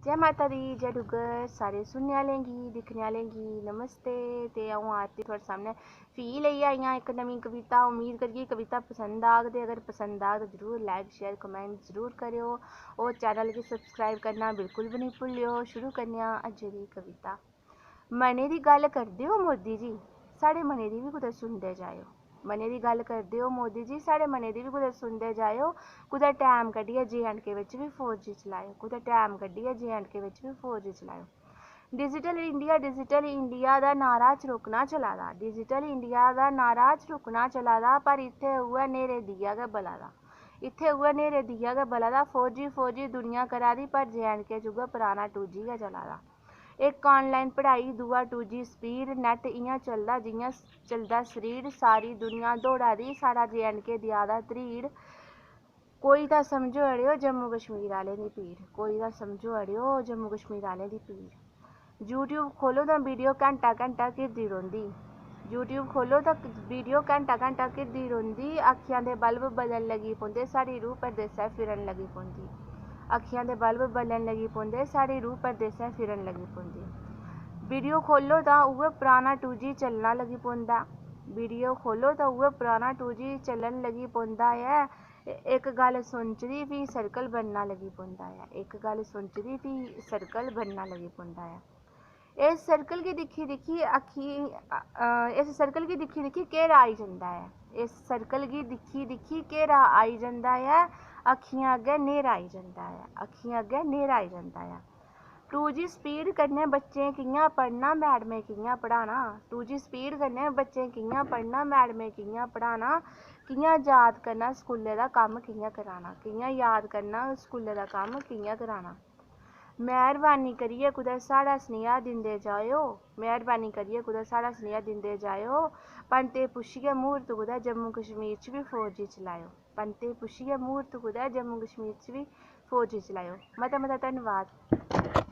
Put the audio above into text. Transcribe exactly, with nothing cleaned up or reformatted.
जै माता दी, जै डुग्गर, सारे सुनने आह्लें गी, दिक्खने आह्लें गी नमस्ते। ते अ'ऊं आरती थुआढ़े सामनै फ्ही लेइयै आई आं इक नमीं कविता। उम्मीद करियै कविता पसंद आग, ते अगर पसंद आग ते जरूर like, share, comment जरूर करेओ, और channel गी subscribe करना बिल्कुल बी निं भुल्लेओ। शुरू करने आं अज्जै दी कविता। मनै दी गल्ल करदे ओ मोदी जी, साढ़े मनै दी बी कुतै सुनदे जाएओ। मनै दी गल्ल करदे ओ मोदी जी, साढ़े मनै दी बी कुतै सुनदे जाएओ। कुतै टैम कड्ढियै जे एंड के बिच बी फोर जी चलाएओ, कुतै टैम कड्ढियै जे एंड के बिच बी फोर जी चलाएओ। Digital India, Digital India दा नारा चरोकना चला दा, Digital India दा नारा चरोकना चला दा, पर इत्थै उ'ऐ न्हेरे दीया गै बला दा, इत्थै उ'ऐ न्हेरे दीया गै बला दा। फोर जी, फोर जी दुनिया करा दी, पर जे एंड के च उ'ऐ पराना टू जी गै चला दा। इक online पढ़ाई, दूआ टू जी speed, net इ'यां चलदा जि'यां चलदा शरीर। सारी दुनिया दौड़ा दी, साढ़ा जे एंड के देआ दा त्रीड़। कोई तां समझो अड़ेओ जम्मू कश्मीर आह्लें दी पीड़, कोई तां समझो अड़ेओ जम्मू कश्मीर आह्लें दी पीड़। YouTube खोह्ल्लो तां video घैंटा घैंटा घिरदी रौंह्दी, YouTube खोह्ल्लो तां video घैंटा घैंटा घिरदी रौंह्दी। अक्खियां दे bulb बलन लगी पौंदे, साढ़ी रूह परदेसै फिरन लगी पौंदी। अक्खियां दे bulb बलन लगी पौंदे, साढ़ी रूह परदेसै फिरन लगी पौंदी। Video खोह्ल्लो तां उ'ऐ पराना टू जी चलना लगी पौंदा, video खोह्ल्लो तां उ'ऐ पराना टू जी चलन लगी पौंदा ऐ। इक गल्ल सोचदी फ्ही circle बनना लगी पौंदा ऐ, इक गल्ल सोचदी फ्ही circle बनना लगी पौंदा ऐ। इस circle गी दिक्खी दिक्खी अक्खी, अ, अ, इस circle गी दिक्खी दिक्खी घेरा आई जंदा ऐ, इस circle गी दिक्खी दिक्खी घेरा आई जंदा ऐ, अक्खियां अग्गें न्हेरा आई जंदा ऐ, अक्खियां अग्गें न्हेरा आई जंदा ऐ। टू जी speed कन्नै बच्चें कि'यां पढ़ना, मैडमें कि'यां पढ़ाना, टू जी speed कन्नै बच्चें कि'यां पढ़ना, मैडमें कि'यां पढ़ाना, कि'यां याद करना, स्कूलै दा कम्म कि'यां कराना, कि'यां याद करना, स्कूलै दा कम्म कि'यां कराना। मेह्रबानी करियै कुतै साढ़ा सनेहा दिंदे जाएओ, मेह्रबानी करियै कुतै साढ़ा सनेहा दिंदे जाएओ। पंतै पुच्छियै म्हूर्त कुतै जम्मू कश्मीर च बी फोर जी चलाएओ, पंतै पुच्छियै म्हूर्त कुतै जम्मू कश्मीर च बी फोर जी चलाएओ। मता मता धन्नवाद।